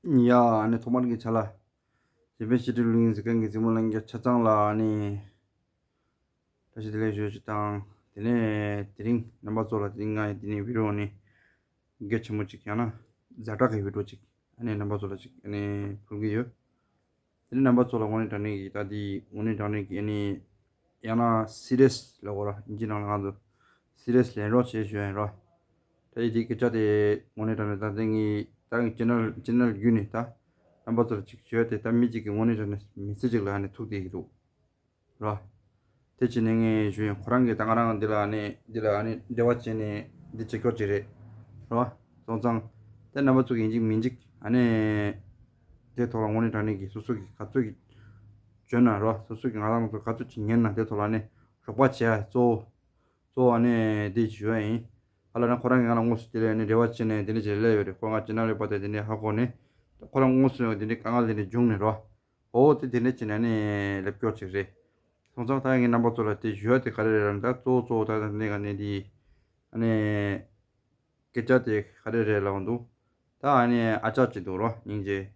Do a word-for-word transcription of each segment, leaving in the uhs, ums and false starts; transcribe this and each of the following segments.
ཡ་ཨ་ནི་ཐོག་མར་གྱི་ཆ་ལ། གཞན་ཕན་ཤེས་རིག་ལུགས་གཉིས་འཛིན་མཁན་གྱི་གཟིགས་མོ་ལྷན་རྒྱས་ཆ་ཚང་ལ་ཨ་ནི་བཀྲ་ཤིས་བདེ་ལེགས་ཞུ་རྒྱུ་དང་། དེ་ནས་དེ་རིང་རྣམ་པ་ཚོ་ལ་དེ་རིང་ང་ཡི་དེ་ནས་བི་ཌི་ཡོ་ནི་གལ་ཆེན་པོ་ཅིག་ཡང་ན་ཛ་དྲག་གི་བི་ཌི་ཡོ་ཅིག་ཨ་ནི་རྣམ་པ་ཚོ་ལ་ཅིག་ཨ་ནི་ཕུལ་གྱི་ཡོད། དེ་ནི་རྣམ་པ་ཚོ་ལ་དངོས་གནས་དྲང་གནས་ཀྱི་ད་དེ་དངོས་གནས་དྲང་གནས་ཀྱི་ཨ་ནི་ཡང་ན་སི་རི་ཡས་ལབ་དགོས་ར། ཨིན་ཇི་ནང་ལ་ང་ཚོ་སི་རི་ཡས་ལེན་རོགས་བྱེད་ཞུ་ཡིན་ར། ད་ཡི་དེ་སྐད་ཆ་དེ་དངོས་གནས་དྲང་གནས་ད་དེ་ངའི་ད་ཅེ་ནལ་ཅེ་ནལ་བརྒྱུད་ནས་ད་རྣམ་པ་ཚོ་ལ་ཅིག་ཞུ་ཡ་དེ། ད་མི་གཅིག་གིས་དངོས་གནས་དྲང་གནས་མི་ཚེ་གཅིག་ལ་ཨ་ནི་ཐུག་བསྡད་ཀྱི་འདུག་ར། དེ་བྱས་ནས་ངས་ཞུ་ཡིན། ཁོ་རང་གིས་ད་ང་རང་འདི་ལ་ཨ་ནི་འདི་ལ་ཨ་ནི་འབྲེལ་བ་བྱས་ནས་འདི་བྱེད་སྐྱོར་ཅིག་རེད་ར། སོང་ཙང་དེ་རྣམ་པ་ཚོ་གི་ཡིན་གཅིག་མིན་གཅིག་ཨ་ནི་དེ་ཐོག་ལ་དངོས་གནས་དྲང་གནས་ཀྱི་སོ་སོ་གི་ག་ཚོད་ཀྱི་འཇོན་ན་ར། སོ་སོ་གི་ང་རང་ཚོ་ག་ཚོད་ཅིག་ཉན་ན་དེ་ཐོག་ལ་ཨ་ནི་རོགས་པ་བྱེད་ཡ་གཙོ་བོ་གཙོ་བོ་ཨ་ནི་འདི་ཞུ་ཡ་ཡིན། ཨ་ལ་ན་ཁོ་རང་གིས་ང་ལ་དངོས་སུ་དེ་ལས་ཨ་ནི་འབྲེལ་བ་བྱས་ནས་དེ་འདྲ་བྱས་སླེབས་ཡོད་རེད། ཁོ་ང་ཅེ་ནལ་ཡོད་པ་དེ་དེ་འདྲ་ཧ་གོ་ནས་ཁོ་རང་དངོས་སུ་དེ་འདྲའི་དཀའ་ངལ་དེ་འདྲ་བྱུང་ནས་རོ། འོ་དེ་དེ་འདྲ་བྱས་ནས་ཨ་ནི་སླེབས་སྐྱོར་ཅིག་རེད། སོང་ཙང་ད་ངས་རྣམ་པ་ཚོ་ལ་དེ་ཞུ་ཡ་དེ་ག་རེ་རེད་ལབ་ན། ད་གཙོ་བོ་གཙོ་བོ་ད་ད་འདི་ག་ནས་འདི་ཨ་ནི་སྐད་ཆ་དེ་ག་རེ་རེད་ལབ་འདུག་ད་ཨ་ནི་ཨ་ཅག་ཅིག་འདུག་རོ། སྙིང་རྗེ།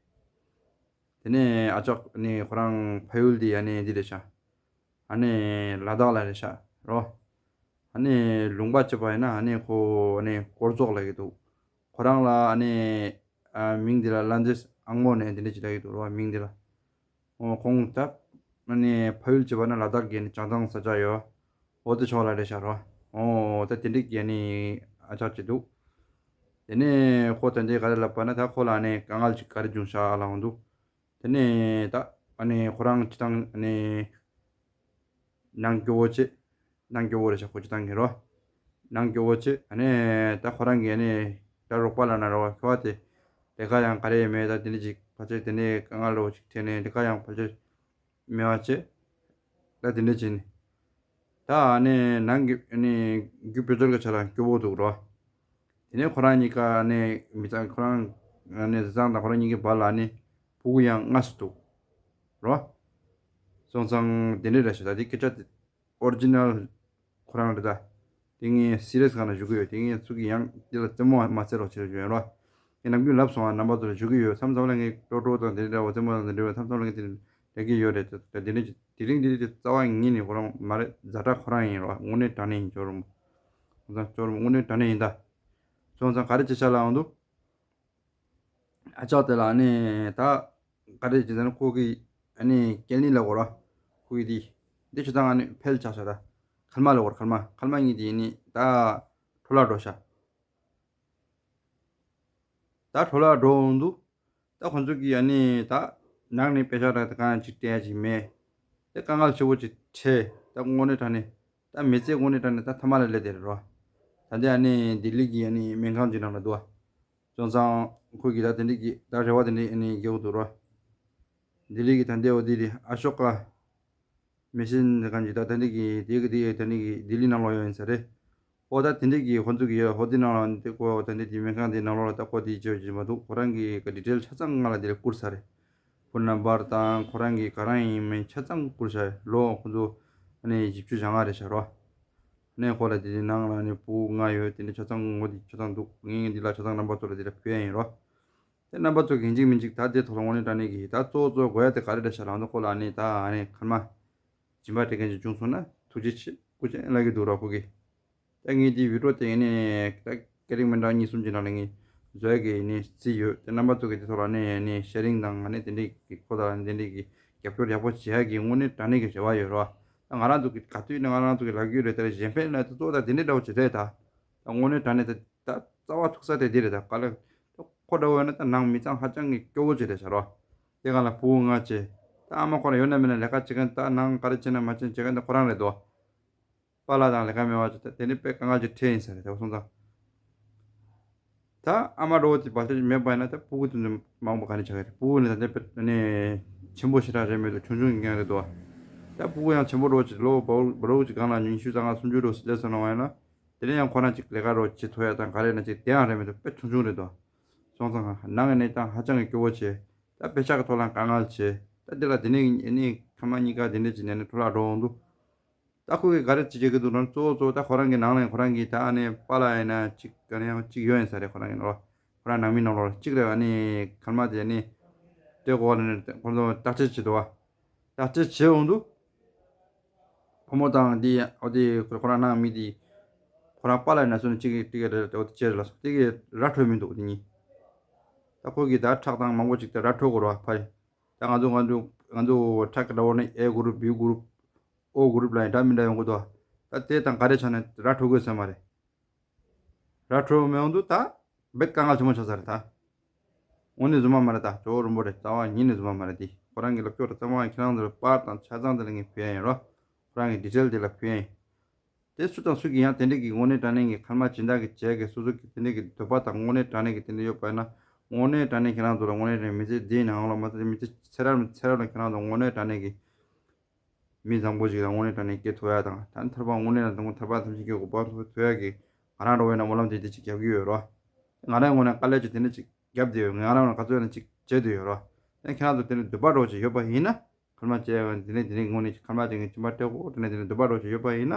དེ་ནས་ཨ་ཅག་ནི་ཁོ་རང་ཕ་ཡུལ་དེ་ཨ་ནི་འདི་རེད་ཤག་ཨ་ནི་ལ་དྭགས་ལ་རེད་ཤག་རོ། ཨ་ནི་ལུང་པ་བྱས་པ་ཡིན་ན་ཨ་ནི་ཁོ་ཨ་ནི་སྐོར་ཚོགས་ལབ་ཀྱི་འདུག་ཁོ་རང་ལ་ཨ་ནི་ཨ་མིང་འདི་ལ་ལ་འཛེས་ཨང་མོ་ནས་འདི་འདྲ་ཅིག་ལབ་ཀྱི་འདུག་རོ། མིང་འདི་ལ། ཨོ་ཁོང་ད་ཨ་ནི་ཕ་ཡུལ་བྱས་པ་ན་ལ་དྭགས་ཀྱི་ཨ་ནི་བྱང་ཐང་ས་ཆ་ཡོད། འོ་དེ་ཕྱོགས་ལ་རེད་ཤག་རོ། ཨོ་ད་དེ་འདྲ་གི་ཨ་ནི་ཨ་ཅག་ཅིག་འདུག་དེ་ནས་ཁོ་ད་འདི་ག་རེ་ལབ་པ་ན། ད་ཁོ་ལ་ཨ་ནི་དཀའ་ངལ་ཅིག་ག་རེ་བྱུང་ཤག་ལབ་འདུག་དེ་ནས་ད་ཨ་ནི་ཁོ་རང་སྤྱིར་བཏང་ཨ་ནི་ནང་སྐྱོ་བོ་བྱས། ནང་སྐྱོ་བོ་རེད་ཤག་ཁོ་སྤྱིར་བཏང་གི་རོ། ནང་སྐྱོ་བོ་བྱས། ཨ་ནི་ད་ཁོ་རང་གིས་ཨ་ནི་ད་རོགས་པ་ལབ་ན་རོགས་པ་ཁྱོ་བ་དེ་ལས་ཀ་ཡང་ག་རེ་མེད། ད་དེ་འདྲ་ཅིག་ཕལ་ཆེར་དེ་འདྲའི་དཀའ་ངལ་འདྲ་བོ་ཅིག་འཕྲད་ནས་ལས་ཀ་ཡང་ཕལ་ཆེར་མེད་པ་བྱས། ད་དེ་འདྲ་བྱས་ནས་ད་ཨ་ནི་ནང་གི་ཨ་ནི་རྒྱུ་དཔེ་འབྱོར་གྱི་ཆ་ལ་སྐྱོ་བོ་འདུག་རོ། དེ་ནས་ཁོ་རང་གཉིས་ཀ་ཨ་ནི་མི་ཚང་ཁོ་རང་ཨ་ནི་བཟའ་ཚང་དང་ཁོ་རང་གཉིས་ཀའི་བར་ལ་ཨ་ནི་ཕྲུ་གུ་ཡང་ལྔ་ཙམ་འདུག་རོ། སོང་ཙང་དེ་འདྲ་རེད་ཤག་ད་དེ་སྐད་ཆ་དེ་ཨོ་རི་ཇི་ནལ་ཁོ་རང་རེད་ད། དེ་ངས་སི་རི་ཡས་སྒང་ལ་ཞུ་གི་ཡོད། དེ་ངས་ཚུར་གི་ཡང་འདི་ལ་རྩེད་མོ་མ་རྩེ་རོགས་བྱེད་ཞུ་ཡོད་རོ། ངས་ནམ་རྒྱུན་ལབ་སོང་ང་། རྣམ་པ་ཚོ་ལ་ཞུ་གི་ཡོད། མཚམས་མཚམས་ལ་ངས་ཀྲོ་ཀྲོ་དང་དེ་འདྲ་བ་རྩེད་མོ་དང་དེ་འདྲ་བ་མཚམས་མཚམས་ལ་ངས་དེ་འདྲ་ལབ་ཀྱི་ཡོད་རེད། ད་དེ་ནས་དེ་རིང་འདི་དེ་རྩ་བ་ཉིད་ནས་ཁོ་རང་མ་རེད། ཛ་དྲག་ཁོ་རང་ཡིན་རོ། དངོས་གནས་དྲང་གནས་ཡིན། ཇོ་རུ་མོ། ཁོ་ཚང་ཇོ་རུ་མོ་དངོས་གནས་དྲང་གནས་ཡིན་ད། སོང་ཙང་ག་རེ་བྱེད་ཤག་ལབ་འདུག་ཨ་ཅག་དེ་ལ་ཨ་ནི་ད་ག་རེ་བྱེད་ཟེར་ན་ཁོ་གི་ཨ་ནི་སྐྱེ་གནས་ལ་གོ་ར། ཁོ་གི་དེ་འདི་ཆུ་ཚང་ཨ་ནི་ཕལ་ཆགས་ཤག་ད་ཁལ་མ་ལ་གོ་ར། ཁལ་མ་ཁལ་མ་གཉིས་དེ་ཨ་ནི་ད་འཕྲོ་བརླག་འགྲོ་ཤག་ད་འཕྲོ་བརླག་འགྲོ་འོང་དུས་ད་ཁོང་ཚོ་གིས་ཨ་ནི་ད་ནང་ནས་པེ་ཤག་རག་ད་གང་ཅིག་སྤྲད་ཡ་ཅིག་མེད། དེ་དཀའ་ངལ་ཆེ་བོ་ཅིག་འཕྲད། ད་དངོས་གནས་དྲང་གནས་ད་མི་ཚེ་དངོས་གནས་དྲང་གནས་ད་ཐ་མ་ལ་སླེབས་བསྡད་རེད་རོ། ད་ལྟའི་ཨ་ནི་ལྡི་ལི་གི་ཨ་ནི་སྨན་ཁང་ཅིག་ནང་ལ་འདུག་ཨ། སོང་ཙང་ཁོ་གིས་ད་དེ་འདྲ་གི་ད་རེ་བ་དེ་འདྲ་ཨ་ནི་རྒྱག་གི་འདུག་རོ། ལྡི་ལི་གི་ད་ལྟའི་འོ་དེ་རེད། ཨ་ཤོ་ཀ་མི་ཤན་ཟེར་མཁན་ཅིག་ད་དེ་འདྲ་གི་དེ་གི་དེ་ད་ལྟའི་གི་ལྡི་ལི་ནང་ལོགས་ཡོད་ཡིན་ས་རེད། ཨོ་ད་དེ་འདྲ་གི་ཁོ་ཚོ་གི་ཡོད། ཧོ་དེ་ནང་ལ་འདི་ཁོ་ད་ལྟའི་དེ་སྨན་ཁང་དེ་ནང་ལོགས་ལ་ད་ཁོ་དེ་བྱེད་བྱེད་མ་འདུག་ཁོ་རང་གི་ཌི་ཊེལ་ཆ་ཚང་ང་ལ་དེ་ལ་བསྐུར་ཚར་རེད། ཕོན་ནམ་བར་དང་ཁོ་རང་གི་ག་རེ་ཡིན་མིན་ཆ་ཚང་བསྐུར་ཚར་རེད། ལོ་ཁོ་ཚོ་ཨ་ནི་བཞི་བཅུ་ཞེ་ལྔ་རེད་ཤག་རོ། ཨ་ནི་ཁོ་ལ་དེ་དེ་ནང་ལ་ཨ་ནི་བུ་ལྔ་ཡོད། དེ་འདྲ་ཆ་ཚང་ངོ་དེ་ཆ་ཚང་འདུག་ངས་འདི་ལ་ཆ་ཚང་རྣམ་པ་ཚོ་ལ་དེ་ལ་ཕུལ་ཡ་ཡིན་རོ། དེ་རྣམ་པ་ཚོ་གི་ཡིན་གཅིག་མིན་གཅིག་ད་དེ་ཐོག་ལ་དངོས་གནས་དྲང་གནས་ཀྱི་ད་གཙོ་བོ་གཙོ་བོ་དགོས་ཡ་དེ་ག་རེ་རེད་ཤག་ལབ་ན། ཁོ་ལ་ཨ་ནི་ད་ཨ་ནི་ཁལ་མ་སྦྱིན་པ་སྤྲད་མཁན་ཅིག་བྱུང་སོང་ན་ཐུགས་རྗེ་ཆེ་སྐུ་མཁྱེན་ལབ་ཀྱི་འདུག་རོ་ཁོ་གིས། ད་ངས་འདི་བི་ཌི་ཡོ་དེ་ཨ་ནི་ད་སྐད་རིགས་མི་འདྲ་གཉིས་གསུམ་གྱི་ནང་ལ་ངས་བཟོ་ཡ་གི་ཨ་ནི་རྩིས་ཡོད། དེ་རྣམ་པ་ཚོ་གི་དེ་ཐོག་ལ་ཨ་ནི་ཨ་ནི་ཤེ་རིང་དང་ཨ་ནི་དེ་འདྲས་ཀྱི་ཁོ་ད་དེ་འདྲས་ཀྱི་རྒྱབ་སྐྱོར་ཡག་པོ་བྱེད་ཡ་གི་དངོས་གནས་དྲང་གནས་ཀྱི་རེ་བ་ཡོད་རོ། ད་ང་རང་ཚོ་གི་ག་དུས་ནས་ང་རང་ཚོ་གི་ལབ་ཀྱི་ཡོད་རེད། ད་གཞན་ཕན་ལ་ད་གཙོ་བོ་ད་དེ་འདྲས་འདྲ་བོ་ཅིག་རེད། ད་ད་དངོས་གནས་དྲང་གནས་ད་ད་རྩ་བ་ཐུག་ས་དེ་འདི་རེད། ད་ག་ལ་ད་ཁོ་འདྲ་བོ་ཡོད་ན་ད་ནང་མི་ཚང་ཧ་ཅང་གི་སྐྱོ་བོ་ཅིག་རེད་ཤག་རོ། དེ་ག་ལ་ཕྲུ་གུ་ལྔ་བྱས། ད་ཨ་མ་ཁོ་རང་ཡོད་ན་མེད་ན་ལས་ཀ་བྱེད་མཁན། ད་ནང་ག་རེ་བྱེད་ན་མ་བྱེད་ན་བྱེད་མཁན་ད་ཁོ་རང་རེད་དོ། པཱ་ལགས་དང་ལས་ཀ་མེད་པ་བྱས། ད་དེ་ནི་དཔེ་དཀའ་ངལ་ཅིག་འཕྲད་ཡིན་ས་རེད། དེ་སོང་ཙང་ད་ཨ་མ་འདྲ་བོ་དེ་བར་ཆད་མེད་པ་ཡིན་ན་ད་ཕྲུ་གུ་དེ་ཚོ་མང་པོ་ག་རེ་བྱ་གི་རེད། ཕྲུ་གུ་ནི་ད་ལྟ་དཔེ་ནི་ཆེན་པོ་ཞེ་དྲག་རེད་མེད་དོ། ཆུང་ཆུང་གི་རྐྱང་རེད་དོ། ད་ཕྲུ་གུ་ཡང་ཆེན་པོ་འདྲ་བོ་ཅིག་ལོ་བ་བ་རོ་ཅིག་སྒང་ལ་ཉི་ཤུ་རྩ་ལྔ་སུམ་ཅུ་འདྲ་བོ་ཅིག་སླེབས་སོང་ན་བ་ཡིན་ན། དེ་ནས་ཡང་ཁོ་རང་ཅིག་ལས་ཀ་རོགས་བྱེད་ཐུབ་ཡ་དང་ག་རེ་ན་ཅིག་དེ་ཡང་རེད་མི་འདུག་དཔེ་ཆུང་ཆུང་རེད་དོ། སོང་ཙང་ནང་གི་གནས་སྟངས་ཧ་ཅང་གི་སྐྱོ་བོ་བྱས། ད་པེ་ཤག་གི་ཐོག་ལ་དཀའ་ངལ་བྱས། ད་འདི་ལ་དེ་ནས་ཨ་ནི་ཁལ་མ་གཉིས་ཀ་དེ་འདྲས་ཅིག་ནས་ནས་འཕྲོ་བརླག་འགྲོ་འོང་འདུག་ད་ཁོ་གིས་ག་རེ་ཅིག་བྱེད་ཀྱི་འདུག་ན། གཙོ་བོ་གཙོ་བོ་ད་ཁོ་རང་གི་ནང་ལ་ཁོ་རང་གི་ད་ཨ་ནི་པཱ་ལགས་ཡིན་ན་ཅིག་ག་ནས་ཡང་ཅིག་ཡོད་ཡིན་ས་རེད། ཁོ་རང་གི་ནང་ལ་ ཁོ་རང་ནང་མི་ནང་ལོགས་གཅིག་རེད། ཨ་ནི་ཁལ་མ་དེ་ནི་སྤྲད་དགོས་ནི་ཁོ་ཚོ་བརྟག་དཔྱད་བྱེད་དོ། བརྟག་དཔྱད་བྱེད་འོང་དུས་ཕོ་མོ་དང་དེ་ཨོ་དེ་ཁོ་རང་ནང་མི་དེ་ཁོ་རང་པཱ་ལགས་ན་སོ་ནི་གཅིག་གིས་གཅིག་གིས་ཨོ་དེ་བྱས་རེད་ལ་སོ། དེ་གིས་ར་འཕྲོད་མི་འདུག་དེ་གཉིས། ད་ཁོ་གིས་ད་ཁྲག་དང་མང་པོ་ཅིག་ད་ར་འཕྲོད་དགོས་རེད་བ། ཕ་རེད། ད་ང་ཚོ་ང་ཚོ་ང་ཚོ་ཁྲག་གི་འདྲ་བོ་ནི་ཨེ་གུ་རུབ་བི་གུ་རུབ་ཨོ་གུ་རུབ་ལ་ཡང་འདྲ་མི་འདྲ་ཡོང་གི་འདུག་ད་དེ་དང་ག་རེ་ཆགས་ནས་ར་འཕྲོད་དགོས་ཟེར་མ་རེད། ར་འཕྲོད་མི་འོང་དུས་ད་རྦད་དཀའ་ངལ་ཆེན་པོ་ཆགས་ས་རེད་ད། དངོས་གནས་རྫུན་མ་མ་རེད། ད་ཇོ་བོ་རིན་པོ་ཆེ་རྩ་བ་ཉིད་ནས་རྫུན་མ་མ་རེད། དེ་ཁོ་རང་གི་ལབ་སྐྱོར་རྩ་བ་ཁྱེད་རང་ཚོར་པར་དང་ཆ་ཚང་དེ་ལ་ངས་ཕུལ་ཡ་ཡིན་རོ། ཁོ་རང་གི་ཌི་ཊེལ་དེ་ལ་ཕུལ་ཡ་ཡིན། དེ་སུ་དང་སུ་གིས་ཡང་དེ་འདྲས་ཀྱི་དངོས་གནས་དྲང་གནས་ཀྱི་ཁལ་མ་སྦྱིན་བདག་གི་བྱས་ཀྱི་སོ་སོ་གི་དེ་འདྲས་ཀྱི་འདོད་པ་དང་དངོས་གནས་དྲང་གནས་ཀྱི་དེ་འདྲས་ཡོད་པ་ཡིན་ན། དངོས་གནས་དྲང་གནས་ཁྱེད་རང་ཚོ་ལ་དངོས་གནས་དྲང་གནས་མི་ཚེ་འདིའི་ནང་ལ་མ་ཚད་མི་ཚེ་ཚེ་རབས་ཚེ་རབས་ལ་ཁྱེད་རང་ཚོ་དངོས་གནས་དྲང་གནས་ཀྱི་མི་བཟང་པོ་ཞིག་ལ་དངོས་གནས་དྲང་གནས་སྐྱེ་ཐུབ་ཡ་དང་། ད་ནི་ཐར་པ་དངོས་གནས་ལ་དང་པོ་ཐར་པ་ཐམས་ཅད་མཁྱེན་གྱི་གོ་འཕང་ཐོབ་ཐུབ་ཡ་གི་ང་རང་འགྲོ་བའི་ནང་སྨོན་ལམ་དེ་དེ་ཅིག་རྒྱབ་ཀྱི་ཡོད་རོ། ང་རང་ངོས་ནས་དཀའ་ལས་ཅིག་དེ་འདྲ་ཅིག་རྒྱབ་བསྡད་ཡོད། ང་རང་ངོས་ནས་ག་ཚོད་ཡོད་ན་ཅིག་བྱེད་བསྡད་ཡོད་རོ། ཡང་ཁྱེད་རང་ཚོ་དེ་འདྲ་འདོད་པ་འདྲ་བོ་ཅིག་ཡོད་པ་ཡིན་ན། ཁལ་མ་བྱས་པ་དེ་ནས་དེ་ནས་དངོས་གནས་ཁལ་མ་དེ་ངས་སྦྱིན་པ་སྤྲད་གོ་དེ་ནས་དེ་ནས་འདོད་པ་འདྲ་བོ་ཅིག་ཡོད་པ་ཡིན་ན།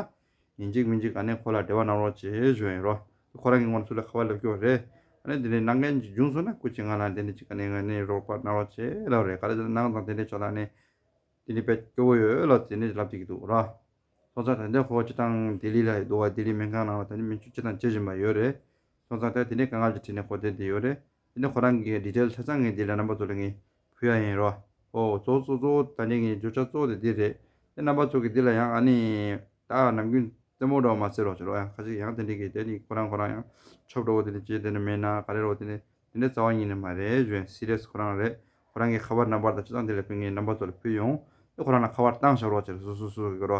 ཡིན་གཅིག་མིན་གཅིག་ག་ནས་ཁོ་ལ་འབྲེལ་བ་གནང་རོགས་བྱེད་ཞུ་ཡིན་རོ། ཁོ་རང་གི་ངོས་ནས་ཚུར་ལ་ཁ་པར་ལབ་ཀྱི་ཡོད་རེད། ཨ་ནི་དེ་ནས་གནང་མཁན་ཅིག་བྱུང་སོང་ན་སྐུ་མཁྱེན་ང་ལ་དེ་འདྲ་ཅིག་ག་ནས་ང་ནས་རོགས་པ་གནང་རོགས་བྱེད་ལབ་རེད། ག་རེ་ཟེར་ན་ནང་དང་དེ་འདྲ་ཕྱོགས་ལ་ནས་དེ་འདྲ་དཔེ་སྐྱོ་བོ་ཡོད་ལབ་དེ་འདྲ་ལབ་བསྡད་ཀྱི་འདུག་རོ། སོང་ཙང་ད་ལྟ་ཁོ་སྤྱི་བཏང་ལྡི་ལི་ལ་འདུག་བ། ལྡི་ལི་སྨན་ཁང་ནང་ལ་ད་ནི་སྨན་བཅོས་བྱེད་སྟངས་བྱེད་བཞིན་པ་ཡོད་རེད། སོང་ཙང་ད་དེ་འདྲའི་དཀའ་ངལ་གྱི་འཕྲད་ནས་ཁོ་བསྡད་བསྡད་ཡོད་རེད། དེ་ནས་ཁོ་རང་གི་ཌི་ཊེལ་ཆ་ཚང་ངས་འདི་ལ་རྣམ་པ་ཚོ་ལ་ངས་ཕུལ་ཡ་ཡིན་རོ། ཨོ་གཙོ་བོ་གཙོ་གཙོ་བོ་ད་ནི་ངའི་བརྗོད་བྱ་གཙོ་བོ་དེ་འདི་རེད། དེ་རྣམ་པ་ཚོ་གི་འདི་ལ་ཡང་ཨ་ནི་ད་ནམ་རྒྱུན་རྩེད་མོ་འདྲ་བོ་མ་ཟེར་རོགས་བྱེད་རོགས། ཡང་ཁ་ཅིག་ཡང་དེ་འདྲའི་གི་དེ་ནི་ཁོ་རང་ཁོ་རང་ཡང་ཆོབ་འདྲ་བོ་དེ་འདྲ་བྱེད་དེ་ནི་མེད་ན་ག་རེ་རོགས་དེ་ནི་དེ་འདྲའི་རྩ་བ་ཉིད་ནས་མ་རེད་ཞུ་ཡ་ཡིན། སི་རི་ཡས་ཁོ་རང་རེད། ཁོ་རང་གི་ཁ་པར་རྣམ་པར་དང་ཅི་ཙང་དེ་ལ་ཕུལ་ངས་རྣམ་པ་ཚོ་ལ་ཕུལ་ཡོང་། དེ་ཁོ་རང་ལ་ཁ་པར་བཏང་བཞག་རོགས་བྱེད་སོ་སོ་སོ་གི་རོ།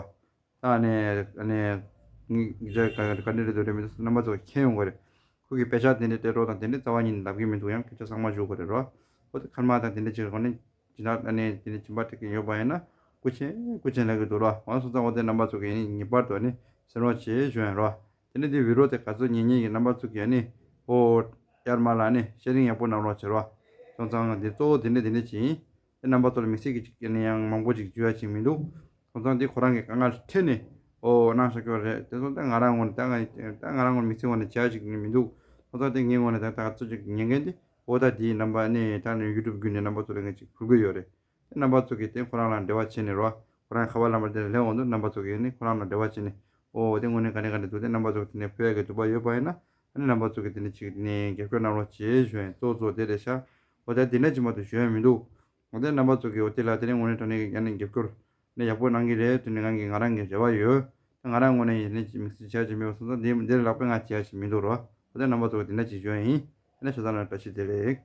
ད་ནས་ནས་ངས་ག་འདྲ་རེད་འདུག་རེད་མི་འདུག་རྣམ་པ་ཚོ་མཁྱེན་ཡོང་གི་རེད། ཁོ་གི་དཔེ་ཆ་དེ་འདྲ་སྤྲད་རོགས་དང་དེ་འདྲ་རྩ་བ་ཉིད་ནས་ལབ་ཀྱི་མི་འདུག་ཡང་སྐད་ཆ་གཙང་མ་ཞུ་དགོས་རེད་རོ། ཨོ་དེ་ཁལ་མ་དང་དེ་འདྲ་ཅིག་གོ་ནས་སྦྱིན་བདག་ཨ་ནི་དེ་འདྲ་སྦྱིན་པ་སྤྲད་ཀྱི་ཡོད་པ་ཡིན་ན་སྐུ་མཁྱེན་སྐུ་མཁྱེན་ལབ་ཀྱི་འདུག་རོ། འོ་སོང་ཙང་འོ་དེ་རྣམ་པ་ཚོ་གིས་ངེས་པར་དུ་ཨ་ནི་གསན་རོགས་བྱེད་ཞུ་ཡིན་རོ། དེ་ནས་དེ་བི་ཌི་ཡོ་དེ་ག་ཚོད་ཉན་ཉན་གྱི་རྣམ་པ་ཚོ་གིས་ཨ་ནི་ཨོ་ཡར་མར་ལ་ཨ་ནི་ཤེར་རིང་ཡག་པོ་གནང་རོགས་བྱེད་རོ། སོང་ཙང་འདི་གཙོ་བོ་དེ་འདྲ་དེ་འདྲ་ཅིག་ཡིན། དེ་རྣམ་པ་ཚོ་ལ་དམིགས་བསལ་གྱི་ཅིག་ནས་ཡང་མང་པོ་ཅིག་བརྗོད་ཡ་ཅིག་མི་འདུག་སོང་ཙང་དེ་ཁོ་རང་གི་དཀའ་ངལ་འཕྲད་ནས་ཨོ་གནང་བཞག་གི་རེད། དེ་སོང་ཙང་ང་རང་ངོས་ནས་ད་ང་ད་ང་རང་ངོས་ནས་དམིགས་བསལ་ངོས་ནས་བྱ་ཡ་ཅིག་མི་འདུག་སོང་ཙང་དེ་ངའི་ངོས་ནས་ད་ད་ག་ཚོད་ཅིག་ཉན་མཁན་དེ་ཨོ་ད་དེའི་རྣམ་པ་ནས་ད་ནི་ཡུ་ཊུབ་བརྒྱུད་ནས་རྣམ་པ་ཚོ་ལ་ངས་ཅིག་ཕུལ་གི་ཡོད་རེད། དེ་རྣམ་པ་ཚོ་གིས་དེ་ཁོ་རང་ལ་འབྲེལ་བ་བྱས་ནས་རོ། ཁོ་རང་ཁ་པར་ནམ་བར་དེ་ལ་སླེབས་འོང་དུས་རྣམ་པ་ཚོ་གིས་ནི་ཁོ་རང་ལ་འབྲེལ་བ་བྱས་ནས་ཨོ་དེ་དངོས་གནས་ག་ནས་ག་ནས་འདུག་དེ་རྣམ་པ་ཚོ་གིས་དེ་ནས་ཕུལ་ཡ་གི་འདོད་པ་ཡོད་པ་ཡིན་ན། ཨ་ནི་རྣམ་པ་ཚོ་གིས་དེ་འདྲ་ཅིག་ནས་རྒྱབ་སྐྱོར་གནང་རོགས་བྱེད་ཞུ་ཡིན། གཙོ་གཙོ་དེ་རེད་ཤག་འོ་ད་དེ་འདྲ་ཅིག་མ་གཏོགས་ཞུ་ཡ་མི་འདུག་འོ་དེ་རྣམ་པ་ཚོ་གིས་འོ་དེ་ལ་དེ་ནས་དངོས་གནས་དྲང་གནས་ཀྱི་ཡ་ནས་རྒྱབ་སྐྱོར་ནས་ཡག་པོ་གནང་གི་རེད་དེ་ནས་ང་གི་ང་རང་གི་རེ་བ་ཡོད། ད་ང་རང་ངོས་ནས་ཡིན་ནས་ཅིག་དམིགས་བསལ་བྱ་ཡ་ཅིག་མེད་པ་སོང་ཙང་འདི་འདི་ལས་ལྷག་པའི་ང་བྱེད་ཡ་ཅིག་མི་འདུག་རོ། འོ་དེ་རྣམ་པ་ཚོ་གིས་དེ་འདྲ་ཅིག་ཞུ་ཡ་ཡིན། དེ་ནས་ཆ་ཚང་ལ་བཀྲ་ཤིས་བདེ་ལེགས།